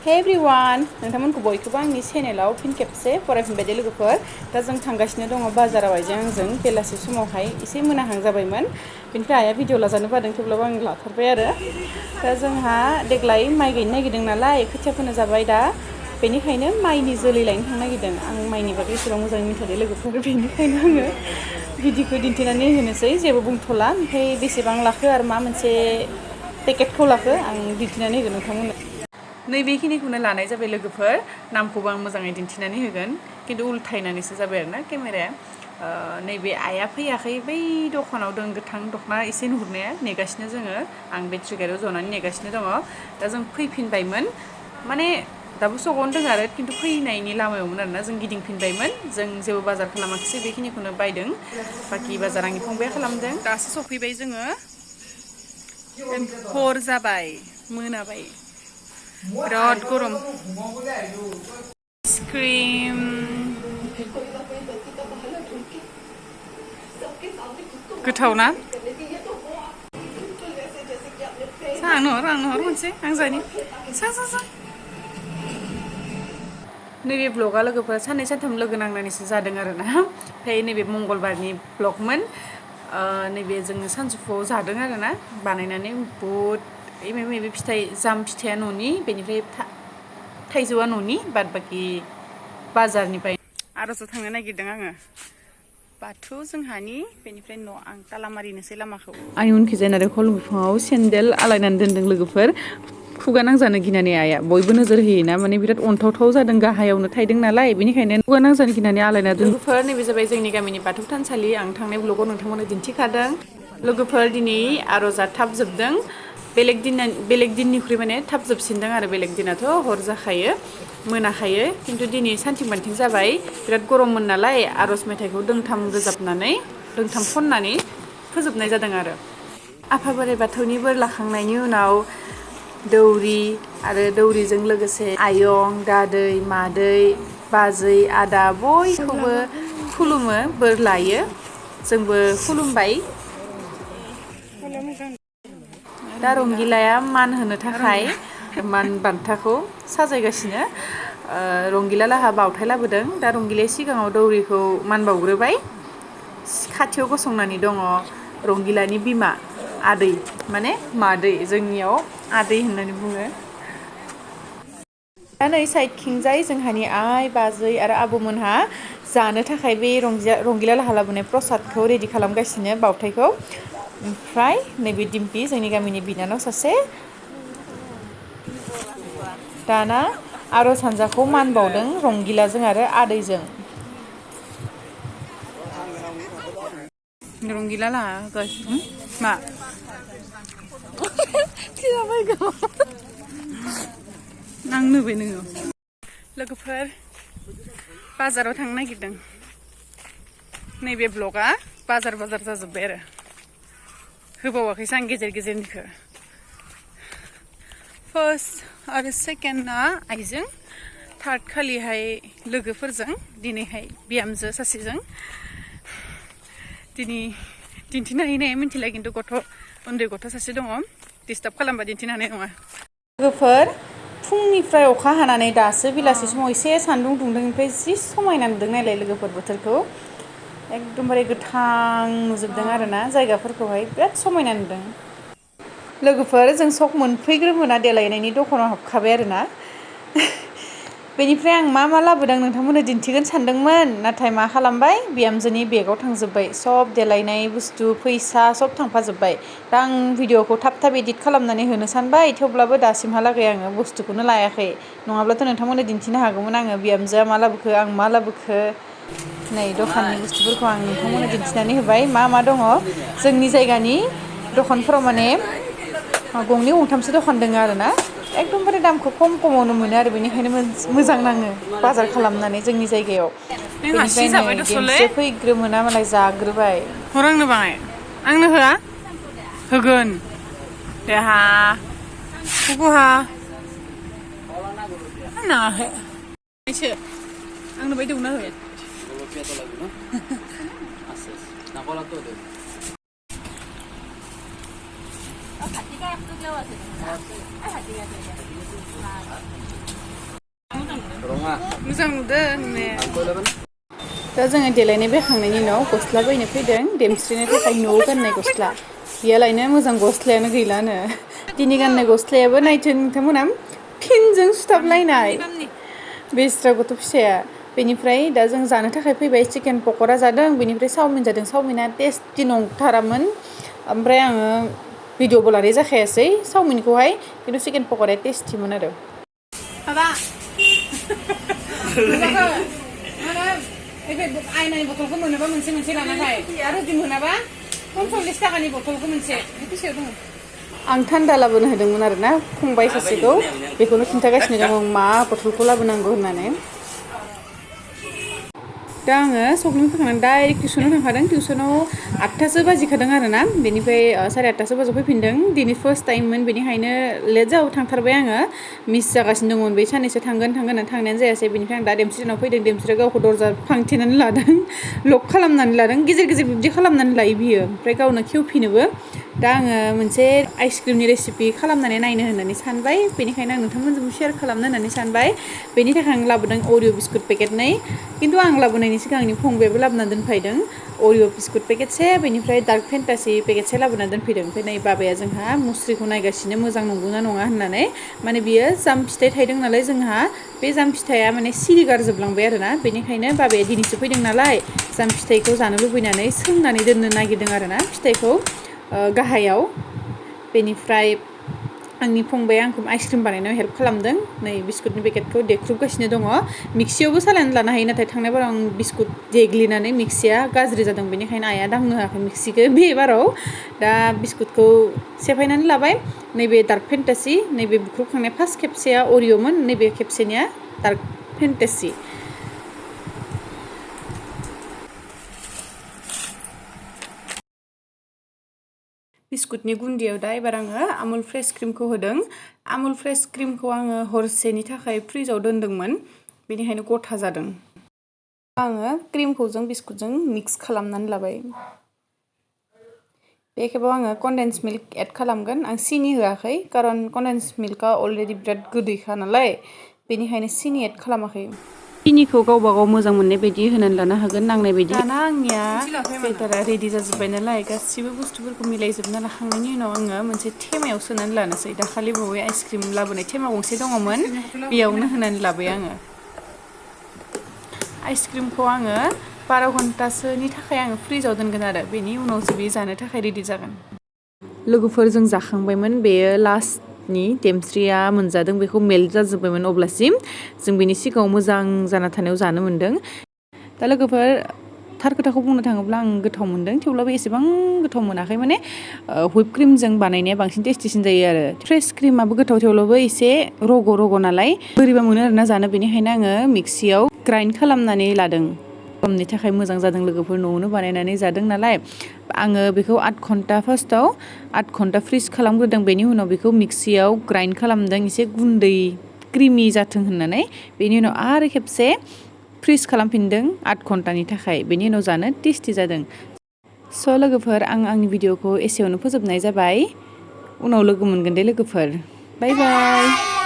Hey everyone, नोंथांमोनखौ बयखौबो आंनि चेनेलाव फिन खेबसे फरायफिनबाय दे लोगोफोर। दा जों थांगासिनो दङ बाजाराव आइजों बेलासि समावहाय एसे मोनाहां जाबायमोन। बेनिफ्राय आइया भिडिअ लाजानो बादों थेवब्लाबो आं लाथारबाय आरो। दा जोंहा देग्लाय माइ गायनो नागिरदों नालाय खोथिया फोनो जाबाय दा। बेनिखायनो माइनि जोलै लायनो थांनो नागिरदों। आं माइनि बागै एसेबां मोजाङै मिथिया लोगोफोर, बेनिखायनो आङो भिडिअखौ दिन्थिनानै होनोसै, जेबो बुंथ'ला। ओमफ्राय बेसेबां लाखो आरो मा मोनसे पेकेटखौ लाखो आं दिन्थिनानै होगोन नोंथांमोननो। नैबेखिनिखौनो लानाय जाबाय लोगोफोर। नामखौबो आं मोजाङै दिन्थिनानै होगोन, खिन्थु उल्थायनानैसो जाबाय आरोना केमेराया। नैबे आइया फैयाखै, बै दखानाव दं गोथां दख'ना एसे नुहुरनाया, नेगासिनो जोङो। आं बे ट्रिगाराव जनानै नेगासिनो दङ। दा जों फैफिनबायमोन, माने दाबो सगावनो दङ आरो, खिन्थु फैनायनि लामायावमोन आरोना। जों गिदिंफिनबायमोन, जों जेबो बाजार खालामाखिसै, बेखिनिखौनो बायदों। बाखि बाजार आंनि फंबाया खालामदों। दासो सफैबाय जोङो, हर जाबाय, मोनाबाय, बिराद गरम। आइसक्रिम गोथाव ना? आंनो हर मोनसे, आं जानि। नैबे ब्लगा लोगोफोर साननै सानथाम लोगो नांनानैसो जादों आरोना। ओमफ्राय नैबे मंगलबारनि ब्लगमोन। नैबे जोङो सानजौफुआव जादों आरोना बानायनानै। बुट माबा फिथाइ, जाम फिथाइया न'नि, बेनिफ्राय थाइजौआ न'नि, बाद बाखि बाजारनिफ्राय। आर'जआव थांनो नागिरदों आङो। बाथौ जोंहानि, बेनिफ्राय न' आं ताला मारिनोसै लामाखौ। आंनि उनखिजाय नारेंखल बिफाङाव सेन्देल आलायनानै दोनदों लोगोफोर। खुगा नांजानो गिनानै आइया, बयबो नोजोर होयोना, माने बिराद अनथावथाव जादों, गाहायावनो थायदों नालाय, बेनिखायनो खुगा नांजानो गिनानै आलायना दोन। लोगोफोर नैबे जाबाय जोंनि गामिनि बाथौ थानसालि। आं थांनाय ब्लगाव नोंथांमोननो दिन्थिखादों। लोगोफोर दिनै आर'जआ थाब जोबदों। बेलेग दिननिख्रुइ माने थाब जोबसिनदों आरो। बेलेग दिनाथ' हर जाखायो, मोनाखायो, खिन्थु दिनै सानथिं बान्थिं जाबाय। बिराद गरममोन नालाय, आर'ज मेथाइखौ दोंथाम खननानै फोजोबनाय जादों आरो। आफा बोराइ बाथौनि बोर लाखांनायनि उनाव दौरि आरो दौरिजों लोगोसे आयं, दादै, मादै, बाजै, आदा बयखौबो खुलुमो, बोर लायो। जोंबो खुलुमबाय। दा रंगिलाया मान होनो थाखाय मान बान्थाखौ साजायगासिनो। रंगिला लाहा बावथाय लाबोदों। दा रंगिलाया सिगाङाव दौरिखौ मान बावग्रोबाय। खाथियाव गसंनानै दङ रंगिलानि बिमा, आदै, माने मादै, जोंनियाव आदै होननानै बुङो। दा नै साइडखिंजाय जोंहानि आइ, बाजै आरो आब'मोनहा जानो थाखाय बे रंगिला लाहा लाबोनाय प्रसादखौ रेडि खालामगासिनो, बावथायखौ। ओमफ्राय नैबे डिम्पि, जोंनि गामिनि बिनानाव सासे, दाना आर'ज हान्जाखौ मान बावदों रंगिलाजों आरो आदैजों। रंगिला लाहा मा नांनोबे नोङो। लोगोफोर बाजाराव थांनो नागिरदों। नैबे ब्लगा बाजार जाजोब्बाय आरो। होबावाखैसो आं गेजेर गेजेरनिखौ। फार्स्ट आरो सेकेन्डआ आइजों, थार्ड खालिहाय लोगोफोरजों, दिनैहाय बिहामजो सासेजों। दिनै दिन्थिनो हायो ना मिन्थिला, खिन्थु उन्दै गथ' सासे दङ, डिस्टार्ब खालामबा दिन्थिनो हानाय नङा। लोगोफोर फुंनिफ्राय अखा हानानै दासो बेलासि समाव एसे सान्दुं दुंदों। ओमफ्राय जि समायना नुदों नायलाय लोगोफोर बोथोरखौ। एकदमबारे गोथां नुजोबदों आरोना, जायगाफोरखौहाय बिराद समायना नुदों। लोगोफोर जों सक मोनफैग्रोमोना देलायनायनि दखानाव हाबखाबाय आरोना। बेनिफ्राय आं मा लाबोदों नोंथांमोननो दिन्थिगोन सानदोंमोन, नाथाय मा खालामबाय, बिहामजोनि बेगाव थांजोब्बाय। सब देलायनाय बुस्थु, फैसा सब थांफाजोब्बाय। दा आं भिडिअखौ थाब एडिट खालामनानै होनो सानबाय, थेवब्लाबो दासिमहालागै आङो बुस्थुखौनो लायाखै। नङाब्लाथ' नोंथांमोननो दिन्थिनो हागौमोन आङो, बिहामजोआ मा लाबोखो, आं मा लाबोखो। नै दखाननि बुस्थुफोरखौ आं नोंथांमोननो दिन्थिनानै होबाय, मा दङ। जोंनि जायगानि दखानफोराव माने गंनै गंथामसो दखान दङ आरोना। एकदमबारे दामखौ खमावनो मोनो आरो, बेनिखायनो मोजां नाङो बाजार खालामनानै जोंनि जायगायाव। बेनिफ्राय नै देमसिया फैग्रोमोना मालाय जाग्रोबाय। हर आंनो बाङाय, आंनो होआ? होगोन देहा बहा नाङाखै आंनो बाय दौना हो। मोजां नुदों नुनाया दा जोङो देलायनाय बेखांनायनि उनाव गस्ला बायनो फैदों देमस्रिनो थाखाय न'आव गाननाय गस्ला बेयालायनो मोजां गस्लायानो गैलानो दिनै गाननाय गस्लायाबो नायथो नोंथांमोना फिनजों सुथाबलायनाय बेस्रा गथ' फिसाया बेनिफ्राय दा जों जानो थाखाय फैबाय चिकेन पक'रा जादों बेनिफ्राय चावमिन जादों चावमिना टेस्टि नंथारामोन ओमफ्राय आङो भिडिअबो लानाय जाखायासै चावमिनखौहाय खिन्थु चिकेन पक'राया टेस्टिमोन आरो माबा आयनानि बथलखौ मोनोबा मोनसे मोनसे लाना फै आरो जुदि मोनाबा 45 थाखानि बथलखौ मोनसे बेसेयाव दङ आं थान्दा लाबोनो होदोंमोन आरो ना फंबाय सासेखौ बेखौनो खिन्थागासिनो दं मा बथलखौ लाबोनांगौ होननानै दा आङो सकनिफ्राय फैखांनानै डाइरेक्ट टिउसनाव थांखादों टिउसनाव 8थासो बाजिखादों आरो ना बेनिफ्राय 8:30 बाजियाव फैफिनदों दिनै फार्स्ट टाइममोन बेनिखायनो लेट जाबाय थांथारबाय आङो मिस जागासिनो दंमोन बे साननैसो थांगोन होननानै थांनायानो जायासै बेनिफ्राय आं दा देमस्रिनाव फैदों देमस्रिया गावखौ दरजा फांथेनानै लादों लक खालामनानै लादों गेजेर गेजेर बिब्दि खालामनानै लायो बियो ओमफ्राय गावनो खेवफिनोबो दा आङो मोनसे आइसक्रिमनि रेसिपि खालामनानै नायनो होननानै सानबाय बेनिखायनो आं नोंथांमोनजों शेयार खालामनो होननानै सानबाय बेनि थाखाय आं लाबोदों अरिअ बिस्कुट पेकेटनै खिन्थु आं लाबोनायनि सिगां आंनि फंबायाबो लाबोना दोनफैदों अरिअ बिस्कुट पेकेटसे बेनिफ्राय डार्क फेन्टासि पेकेटसे लाबोना दोनफैदों ओमफ्राय नै बाबाया जोंहा मुस्रिखौ नायगासिनो मोजां नंगौना नङा होननानै माने बियो जाम फिथाइ थायदों नालाय जोंहा बे जाम फिथाइया माने सिरिगारजोबलांबाय आरोना बेनिखायनो बाबाया दिनैसो फैदों नालाय जाम फिथाइखौ जानो लुबैनानै सोंनानै दोननो नागिरदों आरोना फिथाइखौ गाहायाव बेनिफ्राय आंनि फंबाया आंखौ आइसक्रिम बानायनायाव हेल्प खालामदों नै बिस्कुटनि पेकेटखौ देख्रुबगासिनो दङ मिक्सियावबो सालायनानै लानो हायो नाथाय थांनाय बाराव आं बिस्कुट देग्लिनानै मिक्सिया गाज्रि जादों बेनिखायनो आइया दांनो होआखै मिक्सिखौ बे बाराव दा बिस्कुटखौ सेफायनानै लाबाय नैबे डार्क फेन्टासि नैबे बुख्रुबखांनाय फार्स्ट खेबसेया अरिअमोन नैबे खेबसेनिया डार्क फेन्टासि बिस्कुटनि गुन्दियाव दा एबार आङो आमुल फ्रेश क्रिमखौ होदों आमुल फ्रेश क्रिमखौ आङो हरसेनि थाखाय फ्रिजाव दोनदोंमोन बेनिखायनो गथा जादों आङो क्रिमखौ जों बिस्कुटजों मिक्स खालामनानै लाबाय बे खेबाव आङो कन्डेन्स मिल्क एड खालामगोन आं सिनि होआखै खारन कन्डेन्स मिल्कआ अलरेडि बिराद गोदैखा नालाय बेनिखायनो सिनि एड खालामाखै सिनिखौ गावबा गाव मोजां मोननाय बायदि होनानै लानो हागोन नांनाय बायदि दाना आंनिया बेटारा रेडि जाजोब्बाय नालाय गासिबो बुस्थुफोरखौ मिलायजोबना लाखांनायनि उनाव आङो मोनसे थेमायाव सोनानै लानोसै दाखालि बावै आइसक्रिम लाबोनाय थेमा गंसे दङमोन बेयावनो होनानै लाबाय आङो आइसक्रिमखौ आङो 12 घन्टासोनि थाखाय आङो फ्रिजाव दोनगोन आरो बेनि उनावसो बेयो जानो थाखाय रेडि जागोन लोगोफोरजों जाखांबायमोन बेयो लास्टनि देमस्रिया मोनजादों बेखौ मेल्ट जाजोब्बायमोन अब्लासिम जों बेनि सिगाङाव मोजां जाना थानायाव जानो मोन्दों दा लोगोफोर थार खोथाखौ बुंनो थाङोब्ला आं गोथाव मोन्दों थेवब्लाबो एसेबां गोथाव मोनाखै माने हुइप क्रिमजों बानायनाया बांसिन टेस्टिसिन जायो आरो फ्रेश क्रिमाबो गोथाव थेवब्लाबो एसे रग' रग' नालाय बोरैबा मोनो आरोना जानो बेनिखायनो आङो मिक्सियाव ग्राइन्ड खालामनानै लादों समनि थाखाय मोजां जादों लोगोफोर न'आवनो बानायनानै जादों नालाय आङो बेखौ 8 घन्टा फार्स्टआव 8 घन्टा फ्रिज खालामग्रोदों बेनि उनाव बेखौ मिक्सियाव ग्राइन्ड खालामदों एसे गुन्दै क्रिमि जाथों होननानै बेनि उनाव आरो खेबसे फ्रिज खालामफिनदों 8 घन्टानि थाखाय बेनि उनाव जानो टेस्टि जादों स' लोगोफोर आं आंनि भिडिअखौ एसेयावनो फोजोबनाय जाबाय उनाव लोगो मोनगोन दे लोगोफोर बाय बाय